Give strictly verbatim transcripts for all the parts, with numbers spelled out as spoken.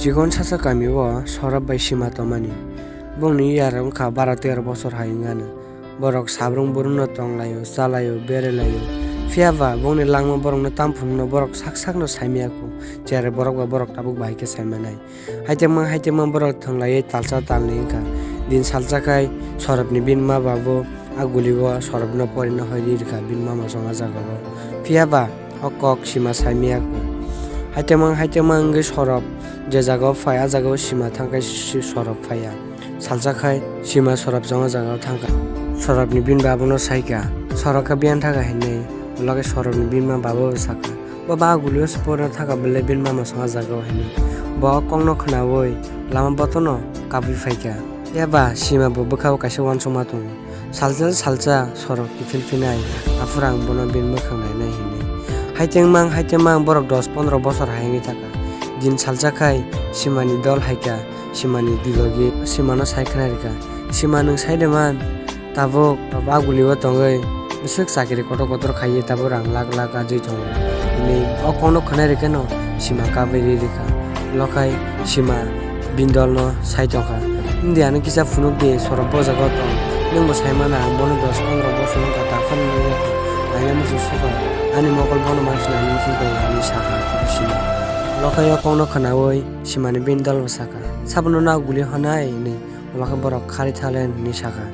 Chikon sasa kamio Sorop bai sima tongmani. Bongni yar wngkha baro tero bosor hai wngano. Borok sabrung burungno tonglaio, chalaio, berelaio. Phiyaba bongni langma borokno tamphunukno borok sak sakno saimaya kho. Cherai borok ba borok tabuk bahai khe saimanai. Haitekma haitekma borok thwnglaiwi talsa talni wngkha. Din salsa khai Soropni bini ma babo a gulio Soropno porina hoi ri rwkha bini mama song a jagao. Phiyaba o kok sima saimaya kho. Haitekma haitekma wngwi Sorop je jagao phai a jagao sima thangkhai si-, Sorop phaiya. Salsa khai sima Sorop song a jagao thangkha. Soropni bini babono saikha, "Sorok khe biyang thangkha," hinwi. Ulo khe Soropni bini ma babo sakha, "Bo ba gulio se porna thaka bele bini mama song a jagao," hinwi. Bo o kokno khwnaui lama botono kabui phaikha. Phiyaba sima bo bwkhao kaisa uansukma tongo. Salsa salsa Sorop kiphil phinai, aphuru ang bono bini mwkhang nainai hinwi. Haitekma haitekma borok dos pondro bosor hai wngwi thaka. Din salsa khai simani dol haikha, simani dilogi simano sai khwnai rwkha. "Sima nwng sai de man?" Tabuk a gulio tongwi bwswk chakiri kotor kotor khaiwi tabuk rang lakh lakh ajwi tongo. Bini o kokno khwnai rwkheno sima kabui ri rwkha. Lokhai sima bini dolno sai tongkha, "Wngdi, ano kisa phunukdi, Sorop bo jagao tong. Nwngbo saimano, ang bono dos pondro bosor wngkha, taphano nugwi naina muchung sukha. Ani mokol bono mansi naina muchung tongo," hinwi sakha sima. Lokhai o kokno khwnaui simani bini dolbo sakha, "Sabono na guli honai?" hinwi. Ulo khe borok khari thalen hinwi sakha.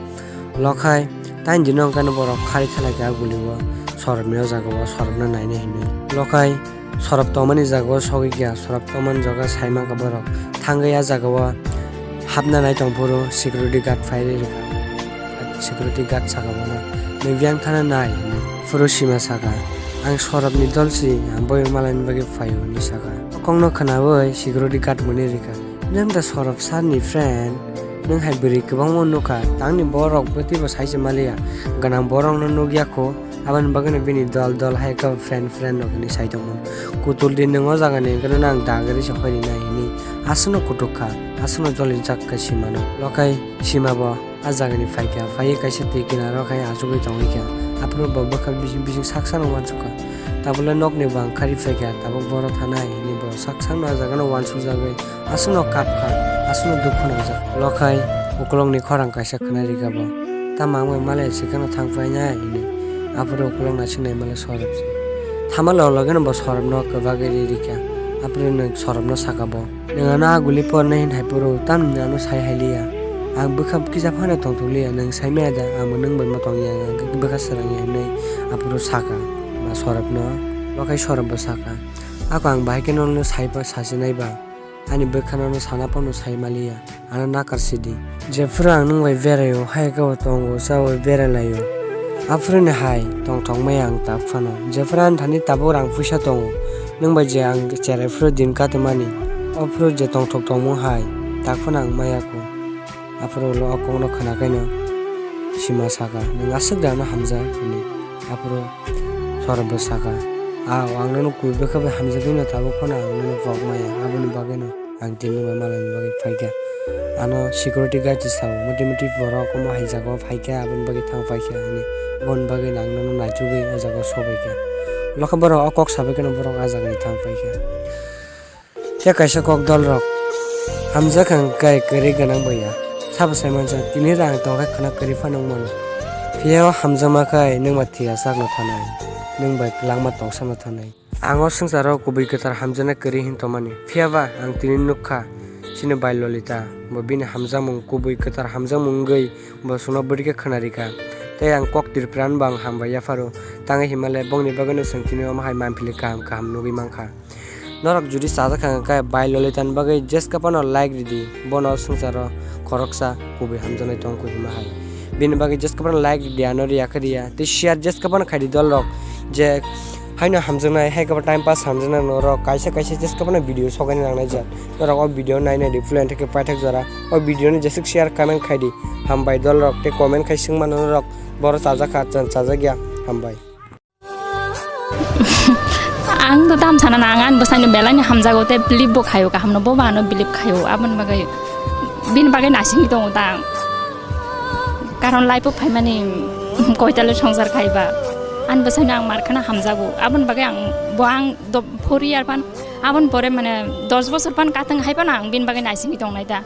Lokhai taini dino wngkha borok khari thalaikha a gulio Soropni o jagao Soropno naina hinwi. Lokhai Sorop tongmani jagao sogwi kha, Sorop tongmani jaga sai mankha borok. Thangwi a jagao hapna nai tongphuru security guard phai rwkha. Security guard sakha bono, "Nwng biyang thana nai?" hinwi. Phuru sima sakha, "Ang Soropni dol si, ang boi malaini bagwi phaio," hinwi sakha. O kokno khwnaui security guard mwnwi rwkha. Nwng da Sorop sir ni friend, nwng hai bwrwi kwbangma nukha, tangni borok bwtwibo sai se maliya, gwnang borokno nukya kho, aboni bagwino bini dol dol hai khe friend friend rok hinwi sai tongmano. Kutul di nwng o jagani hwnkhe nwng ang dagari se hoi rinai hinwi aswkno kutuk kha, aswkno jolijak kha simano. Lokhai sima bo a jagani phaikha, phaiwi kaisa twi kinaro khai achugwi tongwi kha, aphuru bo bwkha bising bising sak sakno uansukha. Tabukle nokni bo ang khari phaikha, tabuk boro thanai hinwi bo sak sakno a jagano uansukjagwi aswkno kapkha, aswkno dukhu nangjak. Lokhai ukulokni khorang kaisa khwnai rikha bo. Tamo ang bai malai se kheno thang phainai hinwi. Aphuru ukulok naising nai male Sorop se. Thama log logeno bo Soropno kwbagwi ri rikha. Aphuru nwng Soropno sakha bo, "Nwng ano a guli pornai hin hai phuru tamni ano sai hai liya. Ang bwkha kisa phano tongthok liya, nwng sai maya da, ang bo nwng bai ma tong ya, ang bwkha swrang ya," hinwi aphuru sakha ma Soropno. Lokhai Sorop bo sakha, "Ako ang bahai khe nono sai ba, sasinai ba. Ani bwkha nono sana phano sai maliya, ano nakar sidi. Jephuru ang nwng bai beraio, hai khe bo tongo, chaui beralaio. Aphuruni hai tongthok maya ang tak phano. Jephuru ani thani tabuk rang puisa tongo, nwng bai je ang cherai phuru din katimani, o phuru je tongthok tongmung hai, tak phano ang maya kho." Aphuru ulo o kokno khwnakaino sima sakha, "Nwng aswk da ano hamjak?" hinwi. Aphuru Sorop bo sakha, "Ao, ang nono kubui bwkha bai hamjagwino tabuk phano ang nono pok maya, aboni bagwino ang tini nwng bai malaini bagwi phaikha. Ano security guard se sao, motamuti borok omo hai jagao phaikha, aboni bagwi thang phaikha hinwi. Aboni bagwino ang nono naichugwi o jagao sobaikha." Lokha borok o kok sabai kheno borok a jagani thang phaikha. Khe kaisa kok dolrok hamjak kha hwnkhe kwrwi gwnang bai ya. Sabo sai mansa, tini rang tongkhe khwna kwrwi phano wng mano. Phiya o hamjakma khai nwng ba thwiya sakno thanai, nwng bai kwlangma tongsano thanai. Ang o swngcharo kubui kwthar hamjaknai kwrwi hin tongmani. Phiya ba ang tini nuk kha, chini bai Lolita, bo bini hamjakmung kubui kwthar hamjakmung wngwi bo chwngno bwrwi khe khwna rikha. Tei ang kok Tripura no bo ang hambai yapharo. Tangwi himale bongni bagwino chwng tini omo hai manphili kaham kaham nugwi mankha. Norok jodi chajak kha hwnkhe bai Lolita ni bagwi jeska phano like ridi, bono swngcharo khoroksa kubui hamjaknai tongkhu hima hai. Bini bagwi jeska phano like ridi, ano riya khe riya, tei share jeska phano khaidi dolrok, je haino hamjaknai, hai khe bo time pass hamjaknai norok, kaisa kaisa jeska phano video sogaina nangnai jar. Norok o video nainai di, full entheke paithak jora. O video no jeswk share comment khaidi, hambai dolrok, tei comment khai swngmano norok, boro chajak kha, chajak ya, hambai. Ang to tam sana na, ang ani bwsaino belai ni hamjago, tei believe bo khaio, kaham no bo ba ano believe khaio, aboni bagwi bini bagwi naisingwi tongo ta ang. Karon life o phaimani koitalo songsar khaiba, Ani bwsaino ang mar khana hamjago. Aboni bagwi ang, bo ang do-, four year phan, aboni pore mane dos bosor phan katwng hai phano ang bini bagwi naisingwi tongnai da.